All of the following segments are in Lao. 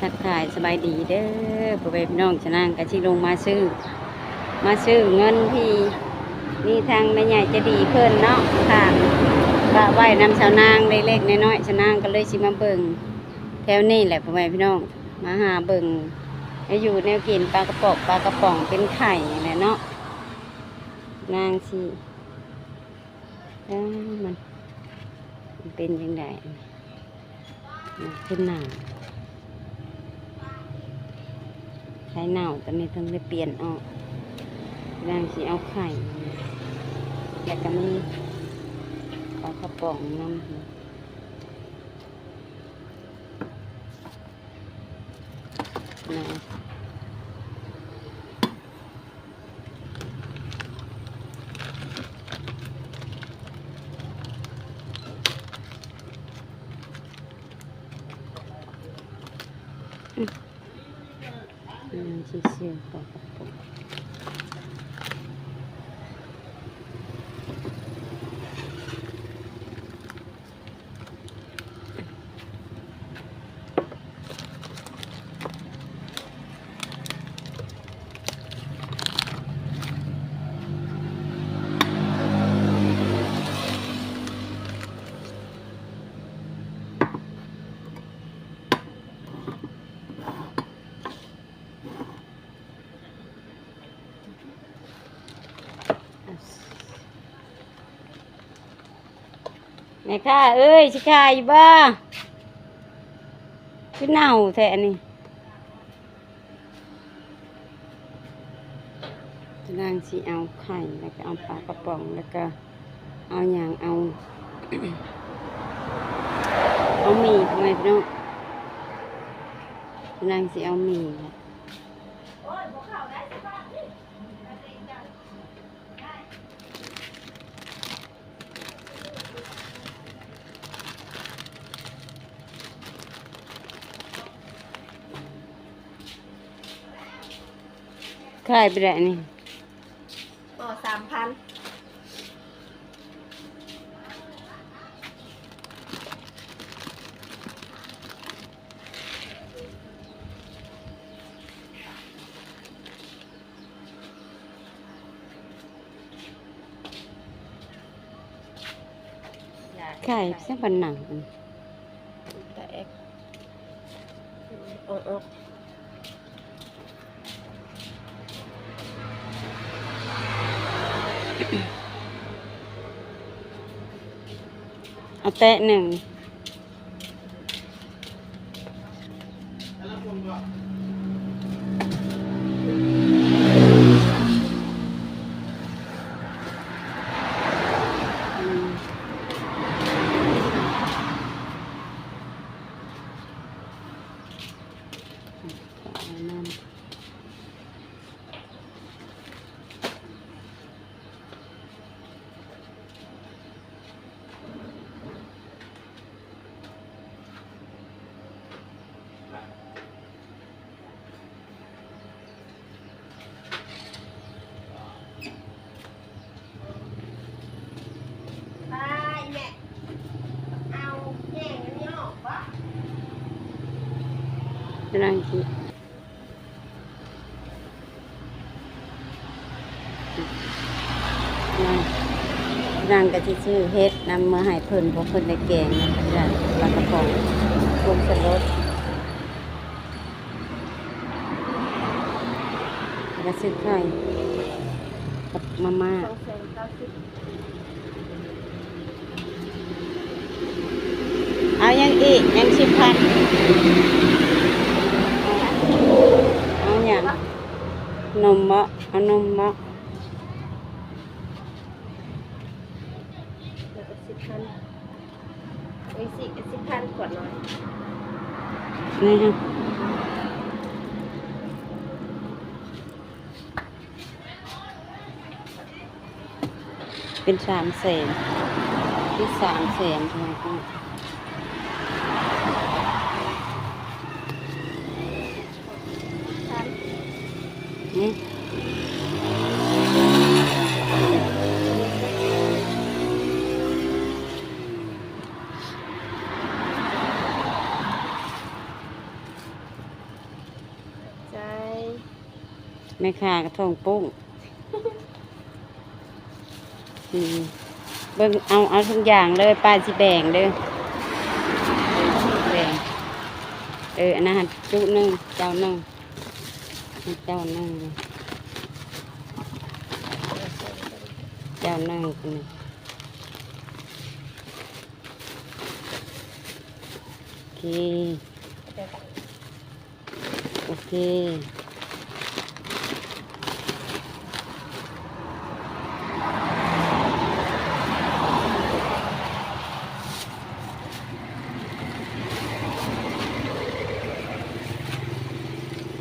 ທັກທາຍສະບາຍດີເດີ ພໍ່ແມ່ພີ່ນ້ອງ. ຊະນາງກະຊິລົງມາຊື້ ມາຊື້ເງິນທີ່ມີທາງແມ່ໃຫຍ່ໃຈດີເພິ່ນເນາະ ຝາກ ຝາກໄວ້ນຳຊາວນາງເລັກໆນ້ອຍໆ. ຊະນາງກໍເລີຍຊິມາເບິ່ງແຖວນີ້ແຫຼະ ພໍ່ແມ່ພີ່ນ້ອງ ມາຫາເບິ່ງແນວຢູ່ແນວກິນ ປາກະປອກ ປາກະປ໋ອງ ເປັນໄຂ່ນີ້ແຫຼະເນາະ. ນາງຊິ ເອີ ມັນ ມັນເປັນຈັ່ງໃດ? ມັນຄືໜັງ ໄຂ່ເນົ່າ ຕອນນີ້ເພິ່ນໄດ້ປ່ຽນອອກ. ນາງຊິເອົາໄຂ່ ແລ້ວກໍມີປາກະປ໋ອງນຳ ນະ. ອືມ ອືມ ຊິຊື້ປາກະປ໋ອງ. ແມ່ຄ້າເອີຍ ຊິຂາຍຢູ່ບໍ່? ຄືເນົ່າແທ້ອັນນີ້. ກຳລັງຊິເອົາໄຂ່ ແລ້ວກໍເອົາປາກະປ໋ອງ ແລ້ວກໍເອົາຫຍັງ ເອົາ ເອົາໝີ່ ພໍ່ແມ່ພີ່ນ້ອງ. ກຳລັງຊິເອົາໝີ່. ຂາຍໄປໄດ້ນີ້ ກໍສາມພັນ. ຂາຍຊະບັນໜັງ ຕາແອກ ອອກ ອອກ. ເອົາແຕະໜຶ່ງ. ກຳລັງຊິ ນາງກໍຊິຊື້ເຫັດນຳເມືອໃຫ້ເພິ່ນ ເພາະເພິ່ນໄດ້ແກງນະ ປາກະປ໋ອງ ຜົງສະລົດ ແລ້ວກໍຊື້ໄຂ່ກັບມາມ່າ. ເອົາຫຍັງອີກ? ຍັງສິບພັນ. ເອົາຫຍັງ? ນົມບໍ? ເອົານົມບໍ? ແລ້ວກໍສິບພັນ. ໂອອິຊິ ສິບພັນ ຂວດນ້ອຍ. ນີ້ ເປັນສາມແສນ ເປັນສາມແສນ. ອ ແມ່ຄ້າກໍທ້ອງໂປ່ງ. ອືມ ເບິ່ງ ເອົາ ເອົາທຸກຢ່າງເລີຍ ປ້າຊິແບ່ງເດີ ແບ່ງ. ເອີ ອັນນັ້ນຈຸໜຶ່ງ ເຈົ້າໜຶ່ງ ເຈົ້າໜຶ່ງ ເຈົ້າໜຶ່ງ. ໂອເຄ ໂອເຄ.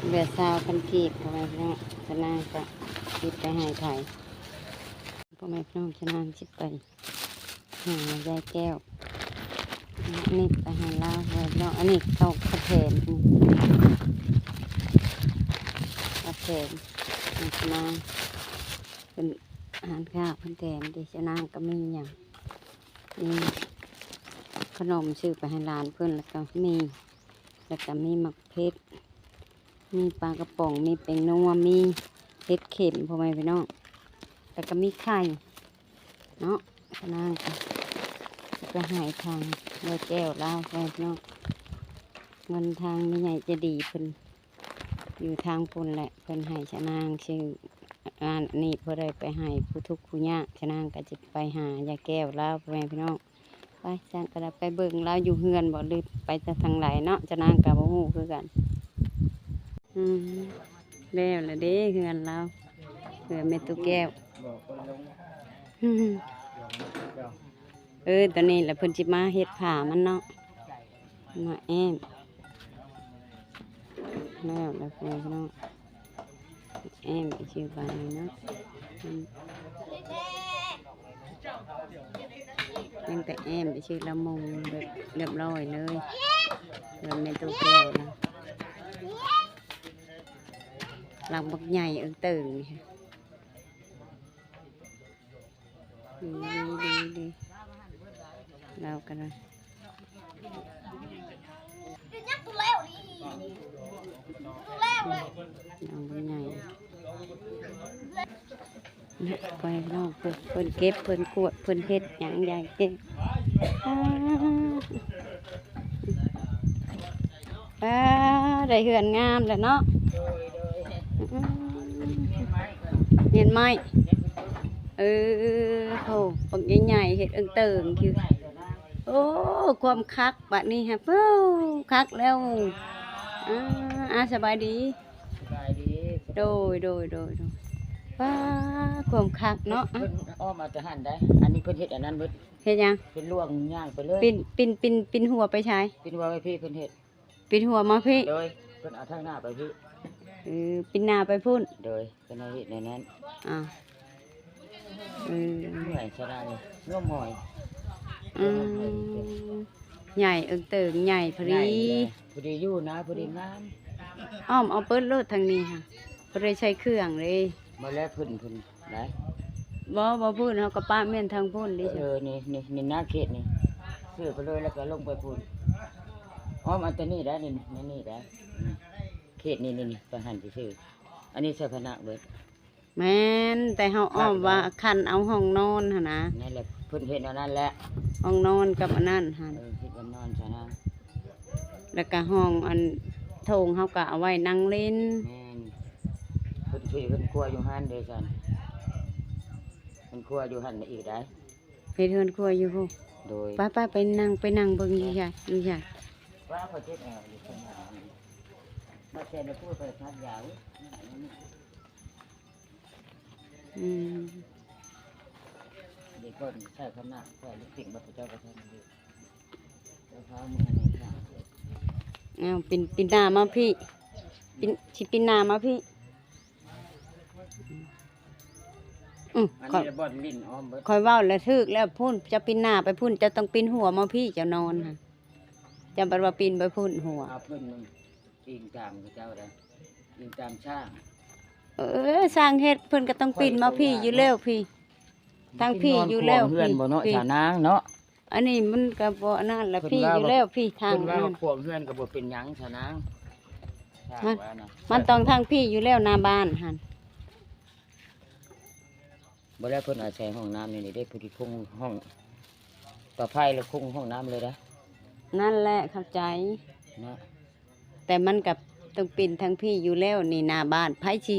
ເຫຼືອຊາວພັນກີບ ພໍ່ແມ່ພີ່ນ້ອງ ຊະນາງກະຊິໄປໃຫ້ໃຜ ພໍ່ແມ່ພີ່ນ້ອງ ຊະນາງຊິໄປ ຫາຍາຍແກ້ວ ນີ້ໄປໃຫ້ລາວ ແລ້ວອັນນີ້ເຂົ້າ ເຂົ້າແຖມ ເຂົ້າແຖມ ມາ ເພິ່ນ ຮ້ານຄ້າເພິ່ນແຖມເດ້. ຊະນາງກໍມີຫຍັງ ມີຂະໜົມຊື້ໄປໃຫ້ຫຼານເພິ່ນ ແລ້ວກໍມີ ແລ້ວກໍມີໝາກເຜັດ ມີປາກະປ໋ອງ ມີແປ້ງນົວ ມີເຫັດເຂັມ ພໍ່ແມ່ພີ່ນ້ອງ ແລ້ວກໍມີໄຂ່ ເນາະ. ຊະນາງກໍ ກໍໃຫ້ທາງຍາຍແກ້ວລາວໄປເນາະ ເງິນທາງແມ່ໃຫຍ່ໃຈດີເພິ່ນຢູ່ທາງພຸ້ນແຫຼະ ເພິ່ນໃຫ້ຊະນາງຊື້ອັນນີ້ ເພື່ອໄດ້ໄປໃຫ້ຜູ້ທຸກຜູ້ຍາກ. ຊະນາງກໍຈະໄປຫາຍາຍແກ້ວລາວ ພໍ່ແມ່ພີ່ນ້ອງ. ໄປ ຊະນາງກໍໄດ້ໄປເບິ່ງລາວຢູ່ເຮືອນບໍ່ ຫຼືໄປແຕ່ທາງໃດເນາະ ຊະນາງກໍບໍ່ຮູ້ຄືກັນ. ອືມ ແລ້ວລະເດ້ເຮືອນລາວ ເຮືອນແມ່ຕູ້ແກ້ວ. ເອີ ຕອນນີ້ລະເພິ່ນຊິມາເຮັດຜ້າມັນເນາະ ມາແອ້ມ ແລ້ວລະພີ່ນ້ອງ ແອ້ມໄປຊື່ບາດນີ້ເນາະ ອືມ ຍັງແຕ່ແອ້ມໄປຊື່ລະມຸງແບບລຽບລ້ອຍເລີຍ ເຮືອນແມ່ຕູ້ແກ້ວນະ ຫຼັງບັກໃຫຍ່ເອີງເຕີງນີ້. ດີ ດີ ດີ ລາວກໍໄດ້ ເປັນຫຍັງໂຕແລ້ວນີ້ ໂຕແລ້ວເລີຍ ນ້ອງບັກໃຫຍ່ ໄປນ້ອງເພິ່ນ ເພິ່ນເກັບ ເພິ່ນກວດ ເພິ່ນເຮັດຫຍັງ ຢາຍແກ້ວ ປ້າ ໄດ້ເຮືອນງາມແລ້ວເນາະ ໂດຍ ໂດຍ ອືມ ເຮືອນໄມ້ ເຮືອນໄມ້ ເຮືອນໄມ້ ເອີ ໂຫ ບັກໃຫຍ່ໆ ເຮັດເອີງເຕີງຢູ່ ໂອ້ ຄວາມຄັກບາດນີ້ຮະ ໂອ້ ຄັກແລ້ວ ອ່າ ອ່າ ສະບາຍດີ ສະບາຍດີ ໂດຍ ໂດຍ ໂດຍ ໂດຍ ປ້າ ຄວາມຄັກເນາະ ເພິ່ນອ້ອມເອົາແຕ່ຫັ້ນໄດ໋ ອັນນີ້ເພິ່ນເຮັດອັນນັ້ນເບິດ ເຮັດຫຍັງ? ເປັນລວງຍ່າງໄປເລີຍ ປິ່ນ ປິ່ນ ປິ່ນ ປິ່ນຫົວໄປໃສ? ປິ່ນຫົວໄປພີ້ ເພິ່ນເຮັດ ປິ່ນຫົວມາພີ້ ໂດຍ ເພິ່ນເອົາທາງໜ້າໄປພີ້ ເອີ ປິ່ນໜ້າໄປພຸ້ນ ໂດຍ ເພິ່ນໃຫ້ເຮັດແນວນັ້ນ ອ້າວ ເອີ ເມື່ອຍຊະນານີ້ ງວມຫອຍ ອືມ ໃຫຍ່ເອີງເຕີງ ໃຫຍ່ພໍດີ ພໍດີຢູ່ນະ ພໍດີງາມ ອ້ອມເອົາເປີດໂລດທາງນີ້ຫະ ບໍ່ໄດ້ໃຊ້ເຄື່ອງເດ້ ບໍ່ແລ້ວເພິ່ນ ເພິ່ນ ໄດ້ ບໍ່ ບໍ່ພຸ້ນ ເຮົາກໍປະແມ່ນທາງພຸ້ນເດ້ ເອີ ນີ້ ນີ້ ນີ້ນະເຂດນີ້ ຊື້ໄປເລີຍ ແລ້ວກໍລົງໄປພຸ້ນ ອ້ອມອັນໂຕນີ້ໄດ້ ນີ້ ນີ້ ນີ້ໄດ້ ເຂດນີ້ ນີ້ ນີ້ ໄປຫັ້ນຊື່ໆ ອັນນີ້ໃສ່ພະນັກເບິດ ແມ່ນ ແຕ່ເຮົາອ້ອມວ່າຄັນເອົາຫ້ອງນອນຫັ້ນນະ ນັ້ນແຫຼະ ເພິ່ນເຮັດແນວນັ້ນແຫຼະ ຫ້ອງນອນກັບອັນນັ້ນຫັ້ນ ເອີ ເຮັດກັບນອນຊະນະ ແລ້ວກະຫ້ອງອັນໂຖງເຮົາກະເອົາໄວ້ນັ່ງຫຼິ້ນ ແມ່ນ ເພິ່ນ ເພິ່ນ ເພິ່ນຄົວຢູ່ຫັ້ນເດ້ຊັ້ນ ເພິ່ນຄົວຢູ່ຫັ້ນອີກໄດ໋ ເຮັດເຮືອນຄົວຢູ່ພຸ້ນ ໂດຍ ໄປໆ ໄປນັ່ງ ໄປນັ່ງເບິ່ງຢູ່ໃສ ຢູ່ໃສ ວ່າເຂົາເຈັບແອວຢູ່ຂ້າງຫຼັງ ມາແຊນໄປພູ້ນ ໄປພັກຢາ ອືມ ເດັກກ່ອນໃສ່ຂະໜາດ ໃສ່ລິບຕິກ ບັດເຈົ້າກໍໃສ່ມັນຢູ່ ເຈົ້າພາເມືອນີ້ ອ້າວ ປິ່ນ ປິ່ນໜ້າມາພີ້ ປິ່ນ ຊິປິ່ນໜ້າມາພີ້ ອືມ ອັນນີ້ບ່ອນຫຼິ້ນອ້ອມເບິດ ຂ້ອຍເວົ້າແລ້ວຖືກແລ້ວ ພຸ້ນ ເຈົ້າປິ່ນໜ້າໄປພຸ້ນ ເຈົ້າຕ້ອງປິ່ນຫົວມາພີ້ ເຈົ້ານອນຫັ້ນ ເຈົ້າບັດວ່າປິ່ນໄປພຸ້ນຫົວ ເອົາເພິ່ນ ອີງຕາມເຂົາເຈົ້າໄດ໋ ອີງຕາມຊ່າງ ເອີ ຊ່າງເຮັດເພິ່ນກໍຕ້ອງປິ່ນມາພີ້ຢູ່ແລ້ວພີ້ ທາງພີ້ຢູ່ແລ້ວ ເຮືອນບໍ່ເນາະ ສາວນາງເນາະ ອັນນີ້ມັນກໍບໍ່ອັນນັ້ນລະ ເພິ່ນວ່າ ພີ້ຢູ່ແລ້ວ ພີ້ທາງ ເພິ່ນວ່າຂວາງເຮືອນກໍບໍ່ເປັນຫຍັງ ສາວນາງ ມັນ ມັນຕ້ອງທາງພີ້ຢູ່ແລ້ວ ໜ້າບ້ານຫັ້ນ ບໍ່ແລ້ວເພິ່ນອາໄສຫ້ອງນ້ຳນີ້ເດ້ ຜູ້ທີ່ຄົງຫ້ອງ ປະໄພລະຄົງຫ້ອງນ້ຳເລີຍນະ. ນັ້ນແຫຼະ ເຂົ້າໃຈເນາະ ແຕ່ມັນກໍຕ້ອງເປັນທາງພີ້ຢູ່ແລ້ວ ນີ້ໜ້າບ້ານ ໃຜຊິ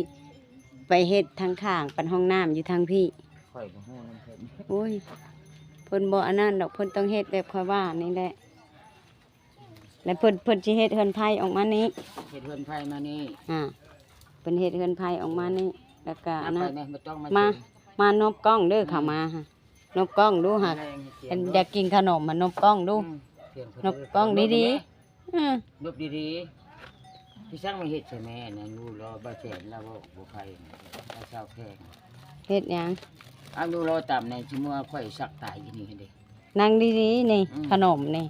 ໄປເຮັດທາງຂ້າງ ປັນຫ້ອງນ້ຳຢູ່ທາງພີ້? ຂ້ອຍບໍ່ຮູ້ນຳເພິ່ນ. ໂອ້ຍ ເພິ່ນບໍ່ອັນນັ້ນດອກ ເພິ່ນຕ້ອງເຮັດແບບຂ້ອຍວ່ານີ້ແຫຼະ. ແລ້ວເພິ່ນ ເພິ່ນຊິເຮັດເຮືອນໄຜ່ອອກມານີ້ ເຮັດເຮືອນໄຜ່ມານີ້ ອ່າ ເພິ່ນເຮັດເຮືອນໄຜ່ອອກມານີ້ ແລ້ວກະອັນນັ້ນ ມາ ມານົບກ້ອງເດີ ເຂົ້າມາຫາ ນົບກ້ອງດູຫາ ອັນຢາກກິນຂະໜົມມານົບກ້ອງດູ ນົບກ້ອງດີໆ ເອີ ນົບດີໆ. ພີ່ຊ່າງມາເຮັດໃສ່ແມ່ນະ ຢູ່ລໍບໍ່ແສນລາວບໍ່ໄຄລາວຊາວແຂງ ເຮັດຫຍັງ? ເອົາຢູ່ລໍຕຳໃນຊິເມື່ອຂ້ອຍສັກຕາຍຢູ່ນີ້ຫັ້ນເດ້. ນັ່ງດີໆນີ້ ຂະໜົມນີ້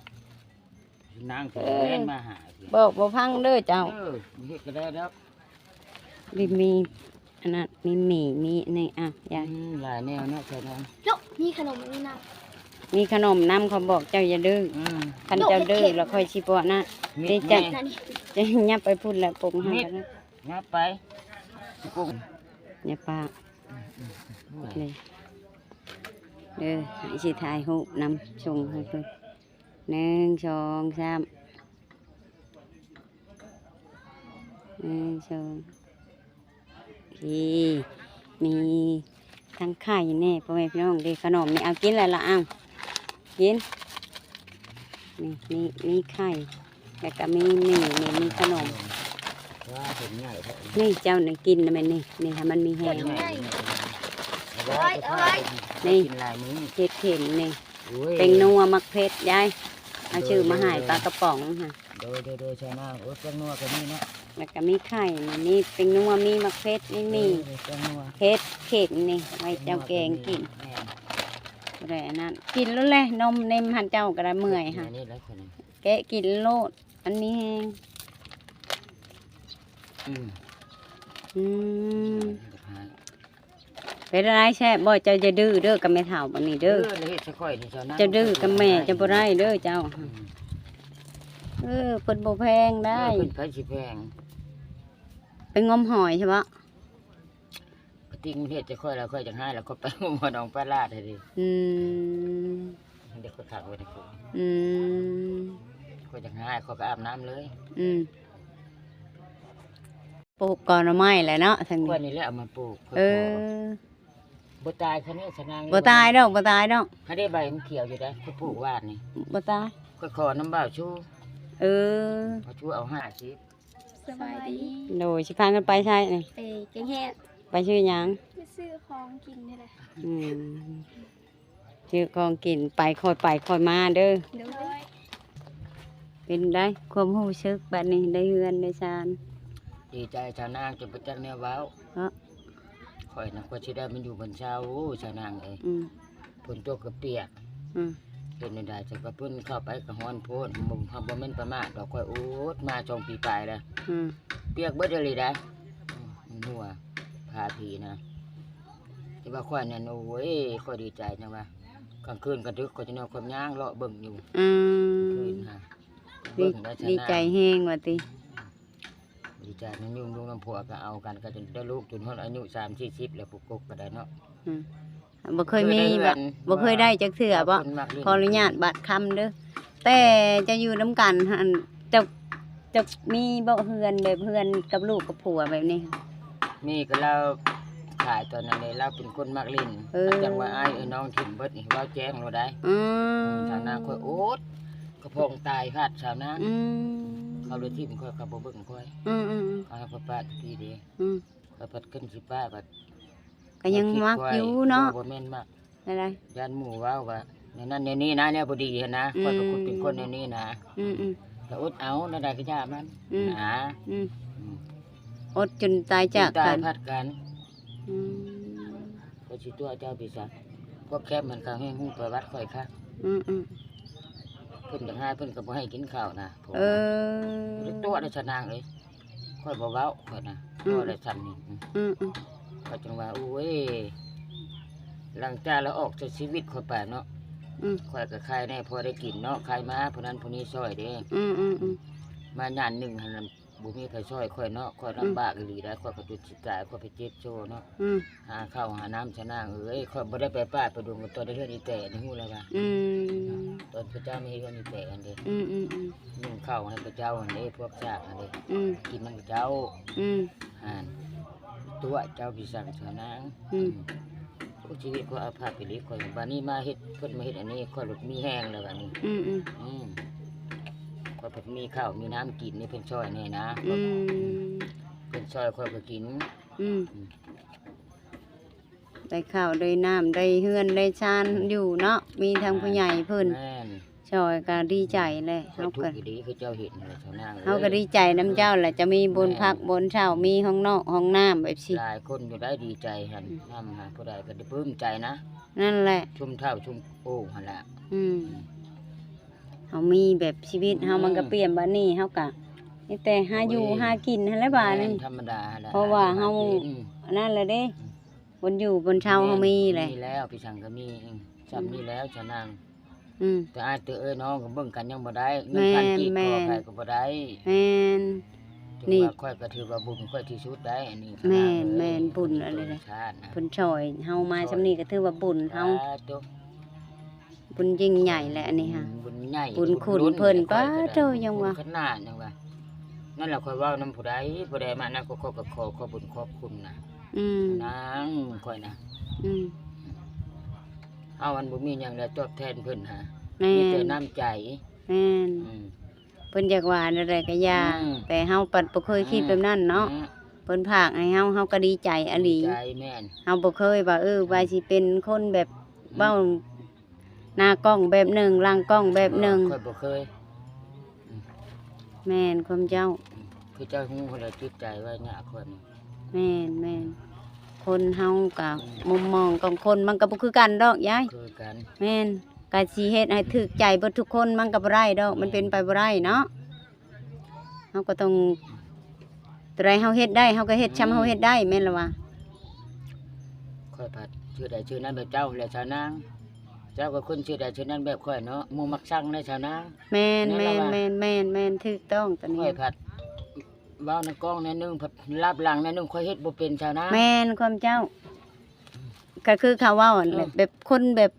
ນາງຊິແລ່ນມາຫາ ບອກບໍ່ຟັງເດີເຈົ້າ ເອີ ເຮັດກໍໄດ້ດອກ. ມີ ມີອັນນັ້ນ ມີໝີ່ ມີອັນນີ້ ອ່ະ ຢາຍ ອືມ ຫຼາຍແນວເນາະ ເຈົ້ານາງ ໂຈະ ມີຂະໜົມອັນນີ້ນຳ ມີຂະໜົມນຳ ຂ້ອຍບອກເຈົ້າຢ່າດື້ ອືມ ຄັນເຈົ້າດື້ແລ້ວຂ້ອຍຊິບໍ່ນັ້ນ ເດ້ ເຈົ້າ ເຈົ້າຫຍັບໄປພຸ້ນແຫຼະ ປົກໃຫ້ ຫຍັບໄປ ຊິປຸງ ຢ່າປາກ ອືມ ເດີ ໃຫ້ຊິຖ່າຍຮູບນຳ ສົ່ງໃຫ້ເພິ່ນ ໜຶ່ງ ສອງ ສາມ ໜຶ່ງ ສອງ ໂອເຄ ມີທັງໄຂ່ແດ່ ພໍ່ແມ່ພີ່ນ້ອງເດ້ ຂະໜົມນີ້ ເອົາກິນແລ້ວລະ ເອົາ ກິນ ນີ້ ມີ ມີໄຂ່ ແລ້ວກໍມີໝີ່ ນີ້ ມີຂະໜົມ ວ້າ ເຫັນໃຫຍ່ແທ້ ນີ້ ເຈົ້ານີ້ກິນນະແມ່ນນີ້ ນີ້ ໃຫ້ມັນມີແຮງ ກິນຫຼາຍມື້ ນີ້ ກິນຫຼາຍມື້ ເຫັດເຂັມນີ້ ໂອ້ຍ ແປ້ງນົວ ໝາກເຜັດ ຍາຍ ເອົາຊື້ມາໃຫ້ ໂດຍ ໂດຍ ປາກະປ໋ອງຫັ້ນ ໂດຍ ໂດຍ ໂດຍ ຊາວນາງ ໂອ້ຍ ແປ້ງນົວກໍມີເນາະ ແລ້ວກໍມີໄຂ່ ມີແປ້ງນົວ ມີໝາກເຜັດ ມີໝີ່ ເອີ ແປ້ງນົວ ເຫັດເຂັມນີ້ ໄວ້ເຈົ້າແກງກິນ ແມ່ນ ບໍ່ໄດ້ອັນນັ້ນ ກິນໂລດແຫຼະ ນົມເນັມຫັ້ນ ເຈົ້າກໍໄດ້ເມື່ອຍຫັ້ນ ແກະກິນໂລດ ມັນມີແຮງ ອືມ ອືມ ເປັນຈັ່ງໃດ ແຊບບໍ່? ເຈົ້າຢ່າດື້ເດີກັບແມ່ເຖົ້າບັດນີ້ເດີ ເອີ ເຮັດໃສ່ຂ້ອຍນີ້ ເຈົ້ານາງ ເຈົ້າດື້ກັບແມ່ເຈົ້າບໍ່ໄດ້ເດີເຈົ້າ ອືມ ເອີ ເພິ່ນບໍ່ແພງໄດ໋ ເອີ ເພິ່ນໃຜຊິແພງ ໄປງົມຫອຍໃຊ່ບໍ່? ກະຕິງເຮັດໃສ່ຂ້ອຍແລ້ວ ຂ້ອຍຈັກຮ້າຍແລ້ວ ຂ້ອຍໄປງົມຫອຍໜອງປາລາດໃຫ້ເດ້ ອືມ ເດ ຂ້ອຍຂັງໄວ້ໃນຄຸກ ອືມ ຂ້ອຍຈັກຮ້າຍ ຂ້ອຍກໍອາບນ້ຳເລີຍ ອືມ ປູກກໍໜໍ່ໄມ້ແຫຼະເນາະ ທາງນີ້ ຂ້ອຍນີ້ແຫຼະເອົາມາປູກ ເອີ ບໍ່ຕາຍຄັນນີ້ຊະນາງ ບໍ່ຕາຍດອກ ບໍ່ຕາຍດອກ ຄັນໄດ້ໃບມັນຂຽວຢູ່ໃດ໋ ຂ້ອຍປູກວານນີ້ ບໍ່ຕາຍ ຂ້ອຍຂໍນຳບ່າວຊູ ເອີ ບ່າວຊູເອົາຫ້າສິບ ສະບາຍດີ ໂດຍ ຊິພາກັນໄປໃສນີ້? ໄປແກງແຮດ ໄປຊື້ຫຍັງ? ໄປຊື້ຂອງກິນນີ້ແຫຼະ ອືມ ຊື້ຂອງກິນ ໄປ ຄ່ອຍໄປຄ່ອຍມາເດີ ໂດຍ ເປັນໃດຄວາມຮູ້ສຶກບັດນີ້ ໄດ້ເຮືອນໄດ້ຊານ? ດີໃຈຊາວນາງ ຈົນບໍ່ຈັກແນວເວົ້າ ເນາະ ຂ້ອຍນະ ກວ່າຊິໄດ້ມາຢູ່ເປັນຊາວ ໂອ້ ຊາວນາງເອີຍ ອືມ ຝົນຕົກກໍປຽກ ອືມ ເຮັດແນວໃດ ເຈົ້າກໍເພິ່ນເຂົ້າໄປກໍຮ້ອນໂພດ ບໍ່ ບໍ່ແມ່ນປະໝາດດອກ ຂ້ອຍອົດມາສອງປີປາຍແລ້ວ ອືມ ປຽກເບິດອີ່ຫຼີໃດ໋ ອືມ ຫົວຜ້າຜີນະ ແຕ່ວ່າຂ້ອຍນັ້ນ ໂອ້ຍ ຂ້ອຍດີໃຈຈັ່ງວ່າ ກາງຄືນກະດຶກ ຂ້ອຍຈະນອນ ຂ້ອຍຍ່າງເລາະເບິ່ງຢູ່ ອືມ ຄືນຫາ ດີ ເບິ່ງໄດ້ຊະນາງ ດີໃຈແຮງວ່າຕິ? ດີໃຈນຳ ຢູ່ນຳລູກນຳຜົວກໍເອົາກັນ ກໍຈົນໄດ້ລູກຈົນຮອດອາຍຸສາມສີ່ສິບແລ້ວ ຜູ້ກົກກໍໄດ້ເນາະ ອືມ ບໍ່ເຄີຍມີບໍ່? ບໍ່ເຄີຍໄດ້ຈັກເທື່ອບໍ່? ຂໍອະນຸຍາດບາດຄຳເດີ ແຕ່ຈະຢູ່ນຳກັນຫັ້ນ ເຈົ້າ ເຈົ້າມີບໍ່ເຮືອນ ແບບເຮືອນກັບລູກກັບຜົວແບບນີ້? ມີ ກໍລາວຂາຍຕອນນັ້ນເດ ລາວເປັນຄົນມັກຫຼິ້ນ ເອີ ຈັງວ່າອ້າຍເອີຍນ້ອງຖິ້ມເບິດນີ້ ເວົ້າແຈ້ງໂລດໄດ໋ ອືມ ຖານະຂ້ອຍອົດ ກະພອງຕາຍພາດຊາວນາງ ອືມ ເຂົາເລີຍຖິ້ມຂ້ອຍ ເຂົາບໍ່ເບິ່ງຂ້ອຍ ອືມໆໆ ເອົາໃຫ້ຂ້ອຍປະຕະກີ້ເດ ອືມ ຂ້ອຍພັດຂຶ້ນຊິປະ ບັດ ກໍຍັງມັກຢູ່ເນາະ ບໍ່ ບໍ່ແມ່ນມັກ ແນວໃດ ຢ້ານໝູ່ເວົ້າວ່າແນວນັ້ນແນວນີ້ນະ ແນວບໍ່ດີຫັ້ນນະ ອືມ ຂ້ອຍກໍຄົນເປັນຄົນແນວນີ້ນະ ອືມໆ ກໍອົດເອົາ ແນວໃດກໍຢ່າມັນ ອືມ ນະ ອືມ ອືມ ອົດຈົນຕາຍຈາກກັນ ຈົນຕາຍພັດກັນ ອືມ ຂ້ອຍຊິຕົວະເຈົ້າໄປຊະ ພວກແຄມມັນກໍໃຫ້ຮູ້ປະຫວັດຂ້ອຍຄັກ ອືມໆ ເພິ່ນຢາກໃຫ້ເພິ່ນກໍບໍ່ໃຫ້ກິນເຂົ້ານະ ເອີ ຕົວະໄດ້ຊະນາງເອີຍ ຂ້ອຍບໍ່ເວົ້າ ຂ້ອຍນະ ອືມ ເວົ້າໄດ້ຊ່ຳນີ້ ອືມ ອືມ ອືມ ຂ້ອຍຈຶ່ງວ່າ ໂອ້ຍ ຫຼັງຈາກລາວອອກຈາກຊີວິດຂ້ອຍໄປເນາະ ອືມ ຂ້ອຍກໍຂາຍແດ່ພໍໄດ້ກິນເນາະ ຂາຍມາຜູ້ນັ້ນຜູ້ນີ້ຊ່ອຍເດ້ ອືມໆໆ ມາຍາມໜຶ່ງຫັ້ນ ບໍ່ມີໃຜຊ່ອຍຂ້ອຍເນາະ ຂ້ອຍລຳບາກອີ່ຫຼີໄດ໋ ຂ້ອຍກໍຈົນຊິຕາຍ ຂ້ອຍໄປເຈັບໂຊເນາະ ອືມ ຫາເຂົ້າຫານ້ຳຊະນາງເອີຍ ຂ້ອຍບໍ່ໄດ້ໄປປ່າໄປດົງ ກໍຕໍ່ໄດ້ເຮືອນອີແຕ່ນີ້ ຮູ້ແລ້ວວ່າ ອືມ ຕອນເຂົາເຈົ້າມາເຮັດເຮືອນອີແຕ່ຫັ້ນເດ້ ອືມໆໆ ໜຶ້ງເຂົ້າໃຫ້ເຂົາເຈົ້າຫັ້ນເດ້ ພວກຊາກຫັ້ນເດ້ ອືມ ກິນນຳເຂົາເຈົ້າ ອືມ ຫັ້ນ ຕົວະເຈົ້າໄປສັ່ງຊະນາງ ອືມ ອືມ ໂອ້ ຊີວິດຂ້ອຍອາພັບອີ່ຫຼີ ຂ້ອຍບາດນີ້ມາເຮັດ ເພິ່ນມາເຮັດອັນນີ້ ຂ້ອຍລົດມີແຮງແລ້ວບາດນີ້ ອືມໆ ອືມ ຂ້ອຍພັດມີເຂົ້າມີນ້ຳກິນນີ້ ເພິ່ນຊ່ອຍແດ່ນະ ອືມ ເພິ່ນຊ່ອຍຂ້ອຍກໍກິນ ອືມ ອືມ ໄດ້ເຂົ້າໄດ້ນ້ຳ ໄດ້ເຮືອນໄດ້ຊານ ອືມ ຢູ່ເນາະ ມີທັງ ອ່າ ຜູ້ໃຫຍ່ເພິ່ນ ແມ່ນ ຊ່ອຍກໍດີໃຈແຫຼະ ເຮົາກໍ ທຸກອີ່ຫຼີ ຄືເຈົ້າເຫັນແຫຼະຊະນາງເອີຍ ເຮົາກໍດີໃຈນຳເຈົ້າແຫຼະ ຈະມີບ່ອນ ແມ່ນ ພັກບ່ອນເຊົາ ມີຫ້ອງນອກຫ້ອງນ້ຳແບບຊີ້ ຫຼາຍຄົນຢູ່ໄດ໋ດີໃຈຫັ້ນ ອືມ ນຳຫາຜູ້ໃດກໍໄດ້ປຶ້ມໃຈນະ ນັ້ນແຫຼະ ຊຸມເຖົ້າຊຸມໂອຫັ້ນລະ ອືມ ອືມ ເຮົາມີແບບຊີວິດເຮົາ ອືມ ມັນກໍປ່ຽນ ບາດນີ້ເຮົາກໍມີແຕ່ຫາຢູ່ ໂອ້ຍ ຫາກິນຫັ້ນແຫຼະບາດນີ້ ແມ່ນ ທຳມະດາຫັ້ນແຫຼະ ເພາະວ່າເຮົາ ຫາຢູ່ຫາກິນ ອືມ ອັນນັ້ນແຫຼະເດ້ ອືມ ບ່ອນຢູ່ບ່ອນເຊົາເຮົາມີແຫຼະ ມີແລ້ວ ພີ່ສັງກໍມີ ອືມ ຊ່ຳນີ້ແລ້ວຊະນາງ ອືມ ແຕ່ອ້າຍແຕ່ເອື້ອຍນ້ອງກໍເບິ່ງກັນຍັງບໍ່ໄດ້ ເງິນພັນກີບຂໍໃຜກໍບໍ່ໄດ້ ແມ່ນ ຖືວ່າຂ້ອຍກໍຖືວ່າບຸນຂ້ອຍທີ່ສຸດໄດ໋ ອັນນີ້ ແມ່ນ ແມ່ນ ບຸນອັນນີ້ແຫຼະ ເພິ່ນຊ່ອຍເຮົາມາຊ່ຳນີ້ກໍຖືວ່າບຸນເຮົາ ບຸນຍິ່ງໃຫຍ່ແຫຼະອັນນີ້ຫາ ອືມ ບຸນໃຫຍ່ ບຸນຄຸນເພິ່ນ ບຸນໂດນ ປາໂທ ຍັງວ່າ ບຸນຂະໜາດ ຍັງວ່າ ນັ້ນລະຂ້ອຍເວົ້ານຳຜູ້ໃດ ຜູ້ໃດມານຳ ຂ້ອຍກໍຂໍຂອບບຸນຂອບຄຸນນະ ອືມ ນາງຂ້ອຍນະ ອືມ ເຮົາມັນບໍ່ມີຫຍັງແລ້ວຕອບແທນເພິ່ນຫາ ແມ່ນ ມີແຕ່ນ້ຳໃຈ ແມ່ນ ອືມ ເພິ່ນຢາກວ່າແນວໃດກໍຢ່າ ອືມ ແຕ່ເຮົາປັດບໍ່ເຄີຍຄິດ ອືມ ແບບນັ້ນເນາະ ອືມ ເພິ່ນຝາກໃຫ້ເຮົາ ເຮົາກໍດີໃຈອີ່ຫຼີ ດີໃຈ ແມ່ນ ເຮົາບໍ່ເຄີຍວ່າ ເອີ ອືມ ວ່າຊິເປັນຄົນແບບ ອືມ ເວົ້າ ໜ້າກ້ອງແບບໜຶ່ງ ຫຼັງກ້ອງແບບໜຶ່ງ ຂ້ອຍບໍ່ເຄີຍ ອືມ ແມ່ນຄວາມເຈົ້າ ອືມ ຄືເຈົ້າຮູ້ຫັ້ນແຫຼະຈິດໃຈວ່າຍາກຂ້ອຍນີ້ ແມ່ນໆ ຄົນເຮົາກໍ ອືມ ມຸມມອງຂອງຄົນມັນກໍບໍ່ຄືກັນດອກຍາຍ ຄືກັນ ແມ່ນ ກໍຊິເຮັດໃຫ້ຖືກໃຈເບິດທຸກຄົນມັນກໍບໍ່ໄດ້ດອກ ແມ່ນ ມັນເປັນໄປບໍ່ໄດ້ເນາະ ເຮົາກໍຕ້ອງ ຕົວໃດເຮົາເຮັດໄດ້ ເຮົາກໍເຮັດ ອືມ ຊ່ຳເຮົາເຮັດໄດ້ ແມ່ນລະວ່າ ຂ້ອຍພັດຊື່ໃດຊື່ນັ້ນແບບເຈົ້າແຫຼະຊາວນາງ ເຈົ້າກໍຄົນຊື່ໃດຊື່ນັ້ນແບບຂ້ອຍເນາະ ໝູ່ມັກຊັງໃດຊາວນາງ ແມ່ນ ແມ່ນລະວ່າ ແມ່ນ ແມ່ນ ແມ່ນ ຖືກຕ້ອງຕົວນີ້ ຂ້ອຍພັດເວົ້າໃນກ້ອງແນວໜຶ່ງ ພັດລັບຫຼັງແນວໜຶ່ງ ຂ້ອຍເຮັດບໍ່ເປັນຊາວນາງ ແມ່ນຄວາມເຈົ້າ ກໍຄືເຂົາເວົ້າຫັ້ນແຫຼະ ເອີ ແບບຄົນແບບ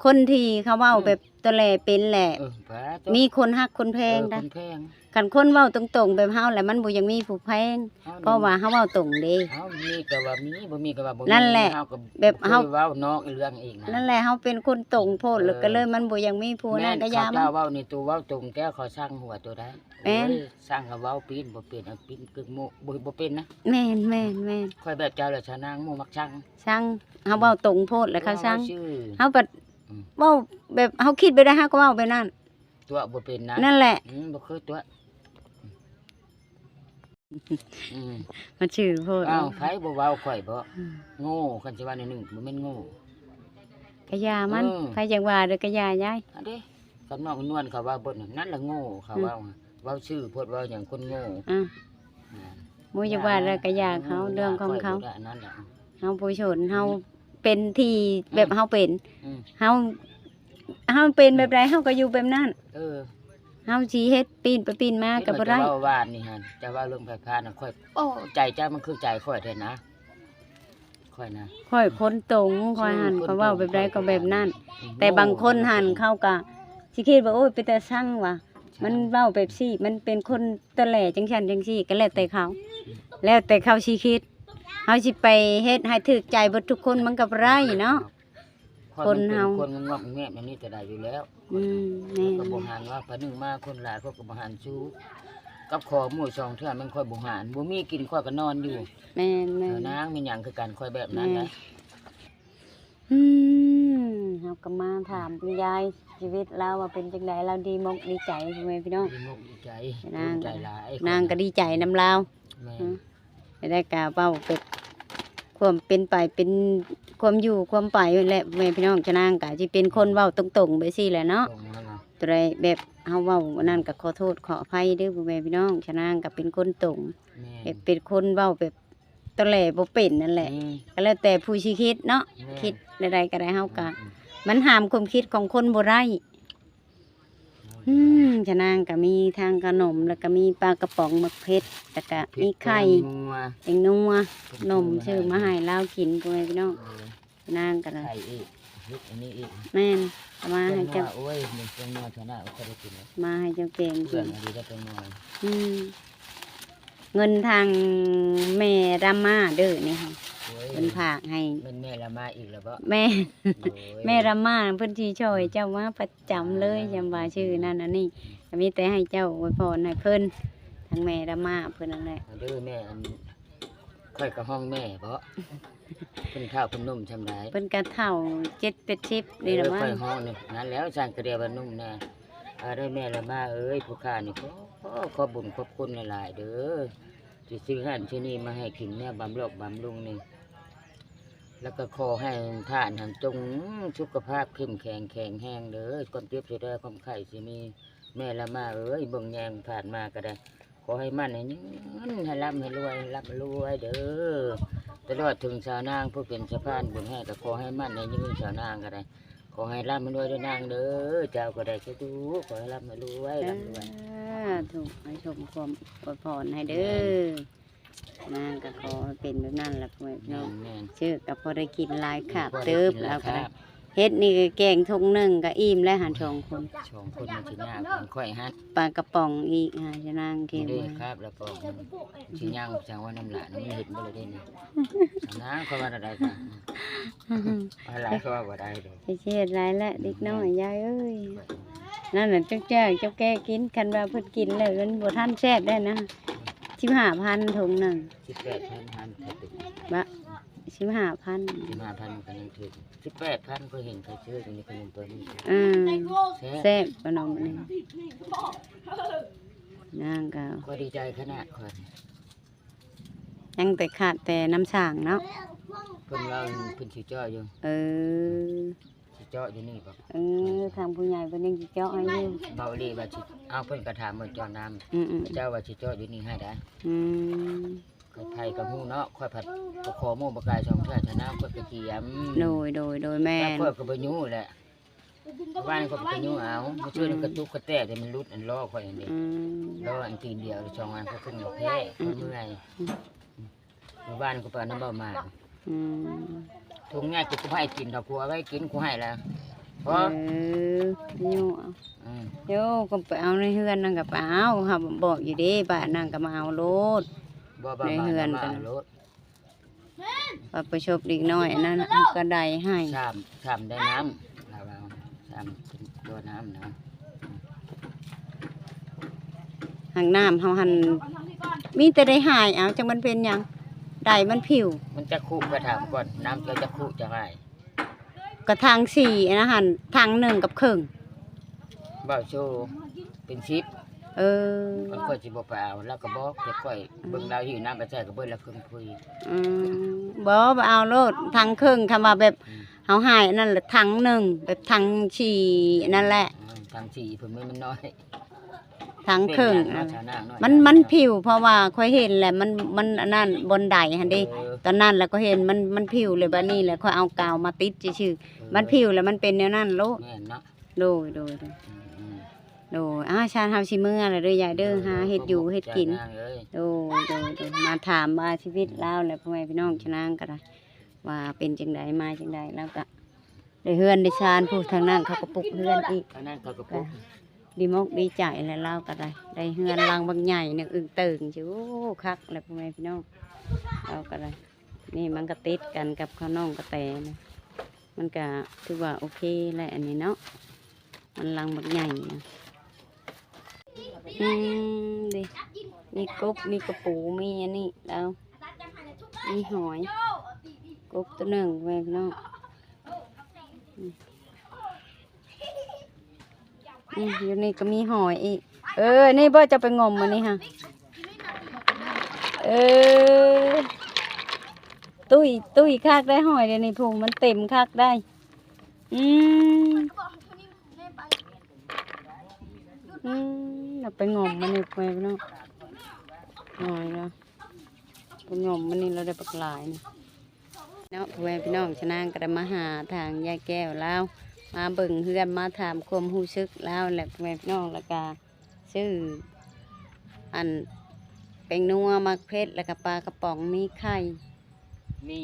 ຄົນທີ່ເຂົາເວົ້າ ອືມ ແບບຕະແຫຼເປັນແຫຼະ ເອີ ມີຄົນຮັກຄົນແພງ ເອີ ນະ ຄົນແພງ ຄັນຄົນເວົ້າຕົງໆແບບເຮົາແຫຼະ ມັນບໍ່ຢາກມີຜູ້ແພງ ເຮົາ ເພາະວ່າເຮົາເວົ້າຕົງເດ້ ເຮົາມີກໍວ່າມີ ບໍ່ມີກໍວ່າບໍ່ມີ ນັ້ນແຫຼະ ເຮົາກໍແບບເຮົາ ບໍ່ເຄີຍເວົ້ານອກເລື່ອງອີກນະ ນັ້ນແຫຼະ ເຮົາເປັນຄົນຕົງໂພດ ເອີ ແລ້ວກໍເລີຍມັນບໍ່ຢາກມີຜູ້ນັ້ນກໍຢ່າມັນ ແມ່ນ ເຂົາເຈົ້າເວົ້ານີ້ ໂຕເວົ້າຕົງແຕ່ເຂົາສັ່ງຫົວໂຕໄດ້ ແມ່ນ ໂອ້ຍ ສັ່ງກໍເວົ້າປີ້ນບໍ່ເປັນ ເອົາປີ້ນກຶກໂມ ບໍ່ ບໍ່ເປັນນະ ແມ່ນໆໆ ຂ້ອຍແບບເຈົ້າແຫຼະຊະນາງ ໝູ່ມັກສັ່ງ ສັ່ງ ເຮົາເວົ້າຕົງໂພດແລ້ວເຂົາສັ່ງ ເຮົາເວົ້າຊື່ ເຮົາບັດ ອືມ ເວົ້າແບບເຮົາຄິດແບບໃດເຮົາກໍເວົ້າແບບນັ້ນ ຕົວະບໍ່ເປັນນະ ນັ້ນແຫຼະ ອືມ ບໍ່ຄືຕົວະ ອືມ ມັນຊື່ໂພດ ອ້າວ ເນາະ ໃຜບໍ່ເວົ້າຂ້ອຍບໍ ອືມ ໂງ່ ຄັນຊິວ່າແນວໜຶ່ງບໍ່ແມ່ນໂງ່ ກະຢ່າມັນ ເອີ ໃຜຢາກວ່າເດີກະຢ່າຍາຍ ອັນເດ້ ຄຳນ້ອງນວນເຂົາເວົ້າເບິດນັ້ນ ນັ້ນລະໂງ່ ເຂົາເວົ້າ ອືມ ເວົ້າຊື່ໂພດ ເວົ້າຫຍັງຄົນໂງ່ ອືມ ອ່າ ບໍ່ຢາກວ່າແລ້ວກໍຢ່າເຂົາ ເລື່ອງຂອງເຂົາ ເຮົາບໍ່ສົນ ເຮົາເປັນທີ່ແບບເຮົາເປັນ ເຮົາ ເຮົາເປັນແບບໃດເຮົາກໍຢູ່ແບບນັ້ນ ເອີ ເຮົາຊິເຮັດປີ້ນໄປປີ້ນມາກໍບໍ່ໄດ້ ເຈົ້າເວົ້າວານນີ້ຫັ້ນ ເຈົ້າເວົ້າເລື່ອງໄຟຟ້ານະ ຂ້ອຍ ໂອ້ ໃຈເຈົ້າມັນຄືໃຈຂ້ອຍແທ້ນະ ຂ້ອຍນະ ຂ້ອຍຄົນຕົງ ຂ້ອຍຫັ້ນ ຂ້ອຍເວົ້າແບບໃດກໍແບບນັ້ນ ແຕ່ບາງຄົນຫັ້ນເຂົາກໍຊິຄິດວ່າ ໂອ້ຍ ເປັນຕາຊັງວ່າ ມັນເວົ້າແບບຊີ້ ມັນເປັນຄົນຕະແຫຼຈັ່ງຊັ້ນຈັ່ງຊີ້ ກໍແລ້ວແຕ່ເຂົາ ແລ້ວແຕ່ເຂົາຊິຄິດ ເຮົາຊິໄປເຮັດໃຫ້ຖືກໃຈເບິດທຸກຄົນ ມັນກໍບໍ່ໄດ້ເນາະ ຄົນເຮົາ ຄົນງອກແງກແນວນີ້ກໍໄດ້ຢູ່ແລ້ວ ອືມ ແມ່ນ ຂ້ອຍກໍບໍ່ຫັນວ່າ ປະໜຶ່ງມາຄົນຫຼາຍ ຂ້ອຍກໍບໍ່ຫັນຊູ ກັບຂໍໝູ່ສອງເທື່ອ ມັນຂ້ອຍບໍ່ຫັນ ບໍ່ມີກິນຂ້ອຍກໍນອນຢູ່ ແມ່ນໆ ນາງມີຫຍັງຄືກັນ ຂ້ອຍແບບນັ້ນນະ ອືມ ເຮົາກໍມາຖາມຄຸນຍາຍຊີວິດລາວວ່າເປັນຈັ່ງໃດ ລາວດີມົກດີໃຈ ພໍ່ແມ່ພີ່ນ້ອງ ດີມົກດີໃຈ ນາງ ດີໃຈຫຼາຍ ນາງກໍດີໃຈນຳລາວ ແມ່ນ ແລ້ວກໍເວົ້າແບບຄວາມເປັນໄປ ເປັນຄວາມຢູ່ຄວາມໄປຫັ້ນແຫຼະ ພໍ່ແມ່ພີ່ນ້ອງ ຊະນາງກໍຊິເປັນຄົນເວົ້າຕົງໆ ແບບຊີ້ແຫຼະເນາະ ຕົງຫັ້ນນະ ຕົວໃດແບບເຮົາເວົ້າອັນນັ້ນກໍຂໍໂທດຂໍອະໄພເດີ ພໍ່ແມ່ພີ່ນ້ອງ ຊະນາງກໍເປັນຄົນຕົງ ແມ່ນ ແບບເປັນຄົນເວົ້າແບບ ຕະແຫຼບໍ່ເປັນນັ້ນແຫຼະ ອືມ ກໍແລ້ວແຕ່ຜູ້ຊິຄິດເນາະ ແມ່ນ ຄິດແນວໃດກໍໄດ້ ເຮົາກໍ ອືມໆ ມັນຫ້າມຄວາມຄິດຂອງຄົນບໍ່ໄດ້ ເຮົາ ອືມ ຊະນາງກໍມີທັງຂະໜົມ ແລ້ວກໍມີປາກະປ໋ອງ ໝາກເຜັດ ແລ້ວກໍມີໄຂ່ ແປ້ງນົວ ແປ້ງນົວ ໜົມຊື້ມາໃຫ້ລາວກິນ ພໍ່ແມ່ພີ່ນ້ອງ. ນາງກໍໄດ້ ໄຂ່ອີກ ເຮັດອັນນີ້ອີກ ແມ່ນ ເອົາມາໃຫ້ເຈົ້າ ແປ້ງນົວ ໂອ້ຍ ແປ້ງນົວເທື່ອໜ້າບໍ່ຄ່ອຍໄດ້ກິນແລ້ວ ມາໃຫ້ເຈົ້າແກງກິນ ເບື່ອງດີແລ້ວແປ້ງນົວ ອືມ ເງິນທາງແມ່ລາມາເດີນີ້ ໂອ້ຍ ເພິ່ນຝາກໃຫ້ ແມ່ນແມ່ລາມາອີກແລ້ວບໍ? ແມ່ນ ໂອ້ຍ ແມ່ລາມາເພິ່ນຊິຊ່ອຍເຈົ້າມາປະຈຳເລີຍ ຈັ່ງວ່າຊື່ນັ້ນອັນນີ້ ກໍມີແຕ່ໃຫ້ເຈົ້າອວຍພອນໃຫ້ເພິ່ນ ທາງແມ່ລາມາເພິ່ນນັ້ນແຫຼະ ເດີແມ່ ອັນ ຂ້ອຍກໍຮ້ອງແມ່ເບາະ ເພິ່ນທ້າວເພິ່ນໜຸ່ມຊ່ຳໃດ ເພິ່ນກໍເຖົ້າເຈັດແປດສິບນີ້ລະ ເອີ ມັ້ງ ຂ້ອຍຮ້ອງນີ້ ນັ້ນແຫຼະ ຊ່າງກະເດວ່າໜຸ່ມແດ່ ເອີ ເດີແມ່ລາມາເອີຍ ຜູ້ຂ້ານີ້ ຂໍ ຂໍບຸນຂອບຄຸນຫຼາຍໆເດີ ທີ່ຊື້ຫັ້ນຊື້ນີ້ມາໃຫ້ກິນ ແນວບຳຣອກບຳລຸງນີ້ ແລ້ວກໍຂໍໃຫ້ທ່ານຫັ້ນຈົ່ງສຸຂະພາບເຂັ້ມແຂງແຂງແຮງເດີ ຄວາມເຈັບຊິໄດ້ ຄວາມໄຂ້ຊິມີ ແມ່ລາມາເອີຍ ເບິ່ງແຍງຜ່ານມາກໍໄດ້ ຂໍໃຫ້ໝັ້ນໃຫ້ຍືນ ໃຫ້ລ່ຳໃຫ້ລວຍ ໃຫ້ລ່ຳໃຫ້ລວຍເດີ ຕະຫຼອດເຖິງຊາວນາງຜູ້ເປັນສະພານບຸນໃຫ້ ກໍຂໍໃຫ້ໝັ້ນໃຫ້ຍືນ ຊາວນາງກໍໄດ້ ຂໍໃຫ້ລ່ຳໃຫ້ລວຍເດີນາງເດີ ເຈົ້າກໍໄດ້ ສາທຸ ຂໍໃຫ້ລ່ຳໃຫ້ລວຍ ລ່ຳລວຍ ສາທຸ ໃຫ້ສົມຄວາມອວຍພອນໃຫ້ເດີ ແມ່ນ ນາງກໍຂໍໃຫ້ເປັນແບບນັ້ນລະ ພໍ່ແມ່ພີ່ນ້ອງ ແມ່ນໆ ຊື້ກໍພໍໄດ້ກິນຫຼາຍຄາບເຕີບ ເອີ ພໍໄດ້ກິນຫຼາຍ ລາວກໍໄດ້ ຄາບ ເຮັດນີ້ກໍແກງຖົງໜຶ່ງກໍອີ່ມແລ້ວຫັ້ນ ສອງຄົນ ສອງຄົນມັນຊິຍາກ ຂ້ອຍຫັ້ນ ປາກະປ໋ອງອີກຫາຊະນາງເຄ ນີ້ເດ້ ມາ ຄາບລະປອງ ມັນຊິຍາກ ຈັ່ງວ່ານ້ຳຫຼານມັນເຮັດບໍ່ໄດ້ເດ້ນີ້ ນາງ ຂ້ອຍວ່າແນວໃດກໍ ເອົາຫຼາຍກໍວ່າບໍ່ໄດ້ເດ້ ຊິເຮັດຫຼາຍແຫຼະ ເດັກນ້ອຍ ອືມ ຍາຍເອີຍ ນັ້ນນະ ເຈົ້າແຈກ ເຈົ້າແກະກິນ ຄັນວ່າເພິ່ນກິນແລ້ວມັນບໍ່ທັນແຊບໄດ້ນະ ສິບຫ້າພັນຖົງໜຶ່ງ ສິບແປດພັນ ຫັ້ນ ບະ ສິບຫ້າພັນ ສິບຫ້າພັນມັນກໍຍັງຖືກ ສິບແປດພັນ ຂ້ອຍເຫັນເຂົາຊື້ຢູ່ໃນຂະໜົມຕົວນີ້ ເອີ ແຊບ ແຊບຂະໜົມນີ້ ນາງກໍ ຂ້ອຍດີໃຈຂະໜາດຂ້ອຍ ຍັງແຕ່ຂາດແຕ່ນ້ຳສ້າງເນາະ ເພິ່ນວ່າເພິ່ນຊິເຈາະຢູ່ ເອີ ຊິເຈາະຢູ່ນີ້ບໍ? ເອີ ທາງຜູ້ໃຫຍ່ເພິ່ນຍັງຊິເຈາະໃຫ້ຢູ່ ເວົ້າອີ່ຫຼີວ່າຊິ ເອົາ ເພິ່ນກໍຖາມເບິ່ງເຈາະນ້ຳ ອືມໆ ເຈົ້າວ່າຊິເຈາະຢູ່ນີ້ໃຫ້ໄດ໋ ອືມ ໃຜກໍຮູ້ເນາະ ຂ້ອຍພັດກໍຂໍໝູ່ບໍ່ກາຍສອງເທື່ອ ຊະນາງຂ້ອຍກະກຽມ ໂດຍ ໂດຍ ໂດຍ ແມ່ນ ຂ້ອຍກໍບໍ່ຍູ້ແຫຼະ ເມື່ອວານນີ້ຂ້ອຍໄປຍູ້ເອົາ ມື້ຊື່ນີ້ກະຕຸກກະແຕກ ແຕ່ມັນຫຼຸດອັນລໍ້ຂ້ອຍຫັ້ນເດ້ ອືມ ລໍ້ອັນຕີນດຽວສອງອັນ ຂ້ອຍຂຶ້ນມາແພ້ ອືມ ຂ້ອຍເມື່ອຍ ອືມ ເມື່ອວານນີ້ຂ້ອຍໄປເອົານຳເບົາມາ ອືມ ຖົງໃຫຍ່ກູບໍ່ໃຫ້ກິນດອກ ກູເອົາໄວ້ກິນ ກູໃຫ້ລະ ເອີ ຍູ້ເອົາ ອືມ ໂຍ ກໍໄປເອົາໃນເຮືອນນັ້ນກໍໄປເອົາ ເຮົາບອກຢູ່ເດ້ ບ້ານນັ້ນກໍມາເອົາໂລດ ບໍ່ ບ້ານ ໃນເຮືອນ ບ້ານ ກໍ ມາເອົາໂລດ ວ່າປະສົບເດັກນ້ອຍອັນນັ້ນ ເອົາກະໄດໃຫ້ ສາມ ສາມໄດ້ນ້ຳ ລາວວ່າ ສາມຕົວນ້ຳນະ ຫາກນ້ຳເຮົາຫັ້ນ ມີແຕ່ໄດ້ຫາຍເອົາ ຈັກມັນເປັນຫຍັງ ໄດມັນຜິວ ມັນຈັກຄຸ ຂ້ອຍຖາມກ່ອນ ນ້ຳເຈົ້າຈັກຄຸຈະຫາຍ? ກະຖັງສີ່ອັນນັ້ນຫັ້ນ ຖັງໜຶ່ງກັບເຄິ່ງ ເວົ້າໂຊ ເປັນສິບ ເອີ ມັນຂ້ອຍຊິບໍ່ໄປເອົາ ລາວກໍບອກ ແຕ່ຂ້ອຍ ອືມ ເບິ່ງລາວຫິ້ວນ້ຳໄປໃສ່ກໍເບິດລະເຄິ່ງຖ້ວຍ ອືມ ບໍ່ ບໍ່ເອົາໂລດ ຖັງເຄິ່ງ ຄຳວ່າແບບ ອືມ ເຮົາໃຫ້ອັນນັ້ນລະຖັງໜຶ່ງ ແບບຖັງສີ່ອັນນັ້ນແຫຼະ ອືມ ຖັງສີ່ເພິ່ນມັນ ມັນນ້ອຍ ຖັງເຄິ່ງ ເປັນຫຍັງເນາະ ອັນນັ້ນ ຊາວນາງນ້ອຍ ມັນ ມັນຜິວ ເພາະວ່າຂ້ອຍເຫັນແຫຼະ ມັນ ມັນອັນນັ້ນ ບ່ອນໄດຫັ້ນເດ້ ເອີ ຕອນນັ້ນລະຂ້ອຍເຫັນ ມັນ ມັນຜິວເລີຍ ບາດນີ້ລະຂ້ອຍເອົາກາວມາຕິດຊື່ໆ ເອີ ມັນຜິວລະມັນເປັນແນວນັ້ນໂລດ ແມ່ນເນາະ ໂດຍ ໂດຍ ໂດຍ ອືມໆ ໂດຍ ອ້າ ຊານ ເຮົາຊິເມືອລະເດີຍາຍເດີ ເອີ ຫາເຮັດຢູ່ເຮັດກິນ ໂດຍ ໂດຍ ໂດຍ ມາຖາມວ່າຊີວິດລາວແຫຼະ ອືມ ພໍ່ແມ່ພີ່ນ້ອງ ອືມ ຊະນາງກໍໄດ້ ວ່າເປັນຈັ່ງໃດ ມາຈັ່ງໃດ ລາວກໍໄດ້ເຮືອນໄດ້ຊານ ຜູ້ທາງນັ້ນເຂົາກໍປຸກເຮືອນອີກ ທາງນັ້ນເຂົາກໍປຸກ ດີມົກດີໃຈແຫຼະ ລາວກໍໄດ້ ໄດ້ເຮືອນຫຼັງບັກໃຫຍ່ໜຶ່ງ ອຶ່ງເຕີງຢູ່ ໂອ້ ຄັກແຫຼະ ພໍ່ແມ່ພີ່ນ້ອງ ລາວກໍໄດ້ ນີ້ມັນກໍຕິດກັນກັບຂອງນ້ອງກະແຕນະ ມັນກະຖືວ່າໂອເຄແຫຼະອັນນີ້ເນາະ ມັນຫຼັງບັກໃຫຍ່ນະ ອືມ ເດ້ ມີກົບ ມີກະປູ ມີອັນນີ້ແລ້ວ ມີຫອຍ ກົບໂຕໜຶ່ງ ແມ່ພີ່ນ້ອງ ອືມ ອືມ ຢູ່ນີ້ກໍມີຫອຍອີກ ເອີ ນີ້ບໍ່ ເຈົ້າໄປງົມມື້ນີ້ຫະ ເອີ ຕຸ້ຍ ຕຸ້ຍຄັກໄດ໋ ຫອຍດຽວນີ້ພຸ້ນ ມັນເຕັມຄັກໄດ໋ ອືມ ອືມ ເອົາໄປງົມມື້ນີ້ ແມ່ພີ່ນ້ອງ ຫອຍນະ ໄປງົມມື້ນີ້ລາວໄດ້ບັກຫຼາຍນີ້ ເນາະ ພໍ່ແມ່ພີ່ນ້ອງ ຊະນາງກໍໄດ້ມາຫາທາງຍາຍແກ້ວລາວ ມາເບິ່ງເຮືອນ ມາຖາມຄວາມຮູ້ສຶກລາວແຫຼະ ພໍ່ແມ່ພີ່ນ້ອງ. ແລ້ວກະຊື້ອັນແປ້ງນົວ ໝາກເຜັດ ແລ້ວກະປາກະປ໋ອງ ມີໄຂ່ ມີ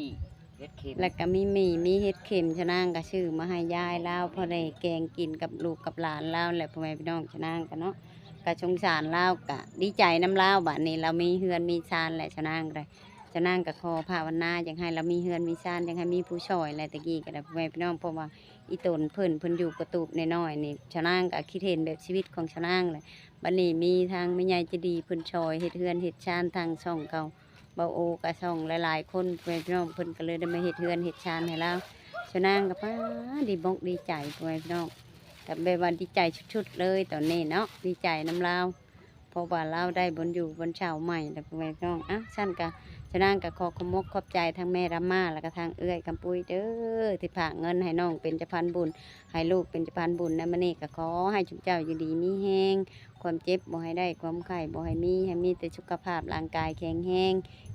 ເຫັດເຂັມ ແລ້ວກະມີໝີ່ ມີເຫັດເຂັມ. ຊະນາງກະຊື້ມາໃຫ້ຍາຍລາວ ພໍໄດ້ແກງກິນກັບລູກກັບຫຼານລາວແຫຼະ ພໍ່ແມ່ພີ່ນ້ອງ. ຊະນາງກະເນາະ ກະສົງສານລາວ ກະດີໃຈນຳລາວ. ບາດນີ້ລາວມີເຮືອນມີຊານແຫຼະ ຊະນາງກະໄດ້ ຊະນາງກະຂໍພາວະນາ ຢາກໃຫ້ລາວມີເຮືອນມີຊານ ຢາກໃຫ້ມີຜູ້ຊ່ອຍແຫຼະ ແຕ່ກີ້ກະໄດ້ ພໍ່ແມ່ພີ່ນ້ອງ. ເພາະວ່າອີ່ຕົນເພິ່ນ ເພິ່ນຢູ່ກະຕູບນ້ອຍໆນີ້ ຊະນາງກະຄິດເຫັນແບບຊີວິດຂອງຊະນາງແຫຼະ. ບາດນີ້ມີທາງແມ່ໃຫຍ່ໃຈດີເພິ່ນຊ່ອຍເຮັດເຮືອນເຮັດຊານ ທາງຊ່ອງເຂົາ ເບົາໂອກະຊ່ອງຫຼາຍໆຄົນ ພໍ່ແມ່ພີ່ນ້ອງ ເພິ່ນກະເລີຍໄດ້ມາເຮັດເຮືອນເຮັດຊານໃຫ້ລາວ. ຊະນາງກະ ປ້າ ດີອົກດີໃຈ ພໍ່ແມ່ພີ່ນ້ອງ ກະແບບວ່າດີໃຈສຸດໆເລີຍຕອນນີ້ເນາະ ດີໃຈນຳລາວ ເພາະວ່າລາວໄດ້ບ່ອນຢູ່ບ່ອນເຊົ່າໃໝ່ແລ້ວ ພໍ່ແມ່ພີ່ນ້ອງ. ເອົ້າ ຊັ້ນກະ ຊະນາງກະຂໍຂອບອົກຂອບໃຈທັງແມ່ດຳມາ ແລ້ວກະທາງເອື້ອຍຄຳປຸ້ຍເດີ ທີ່ຝາກເງິນໃຫ້ນ້ອງເປັນສະພານບຸນ ໃຫ້ລູກເປັນສະພານບຸນໃນມື້ນີ້. ກະຂໍໃຫ້ຊຸມເຈົ້າຢູ່ດີມີແຮງ ຄວາມເຈັບບໍ່ໃຫ້ໄດ້ ຄວາມໄຂ້ບໍ່ໃຫ້ມີ ໃຫ້ມີແຕ່ສຸຂະພາບຮ່າງກາຍແຂງແຮງ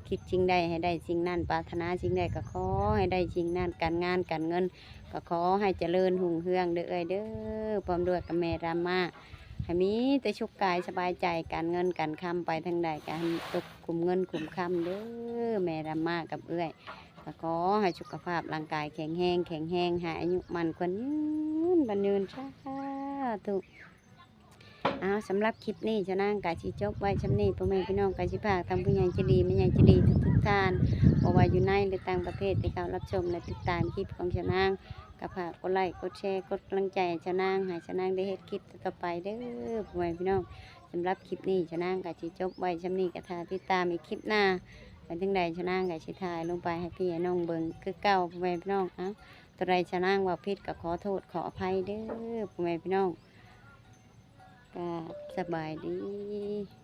ຄິດສິ່ງໃດໃຫ້ໄດ້ສິ່ງນັ້ນ ປາດຖະໜາສິ່ງໃດກະຂໍໃຫ້ໄດ້ສິ່ງນັ້ນ ການງານການເງິນກະຂໍໃຫ້ຈະເລີນຮຸ່ງເຮືອງເດີເອື້ອຍເດີ ພ້ອມດ້ວຍກັບແມ່ດຳມາ ໃຫ້ມີແຕ່ສຸກກາຍສະບາຍໃຈ ການເງິນການຄຳໄປທາງໃດກະໃຫ້ຕົກຄຸມເງິນຄຸມຄຳເດີ ແມ່ດຳມາກັບເອື້ອຍ. ກະຂໍໃຫ້ສຸຂະພາບຮ່າງກາຍແຂງແຮງ ແຂງແຮງ ໃຫ້ອາຍຸໝັ້ນຂວັນຍືນ ໝັ້ນຍືນ ສາທຸ. ເອົາ ສຳລັບຄລິບນີ້ ຊະນາງກະຊິຈົບໄວ້ຊ່ຳນີ້ ພໍ່ແມ່ພີ່ນ້ອງ. ກະຊິຝາກທາງຜູ້ໃຫຍ່ໃຈດີ ແມ່ໃຫຍ່ໃຈດີທຸກໆທ່ານ ບໍ່ວ່າຢູ່ໃນ ຫຼື ຕ່າງປະເທດ ທີ່ເຂົ້າຮັບຊົມ ແລະ ຕິດຕາມຄລິບຂອງຊະນາງ ກະຝາກກົດໄລ້ ກົດແຊ ກົດກຳລັງໃຈໃຫ້ຊະນາງ ໃຫ້ຊະນາງໄດ້ເຮັດຄລິບຕໍ່ໆໄປເດີ ພໍ່ແມ່ພີ່ນ້ອງ. ສຳລັບຄລິບນີ້ ຊະນາງກະຊິຈົບໄວ້ຊ່ຳນີ້ ກະຖ້າຕິດຕາມອີກຄລິບໜ້າ ເປັນຈັ່ງໃດ ຊະນາງກະຊິຖ່າຍລົງໄປໃຫ້ພີ່ໃຫ້ນ້ອງເບິ່ງຄືເກົ່າ ພໍ່ແມ່ພີ່ນ້ອງ. ເອົ້າ ໂຕໃດຊະນາງເວົ້າຜິດກະຂໍໂທດຂໍອະໄພເດີ ພໍ່ແມ່ພີ່ນ້ອງ. ກະສະບາຍດີ.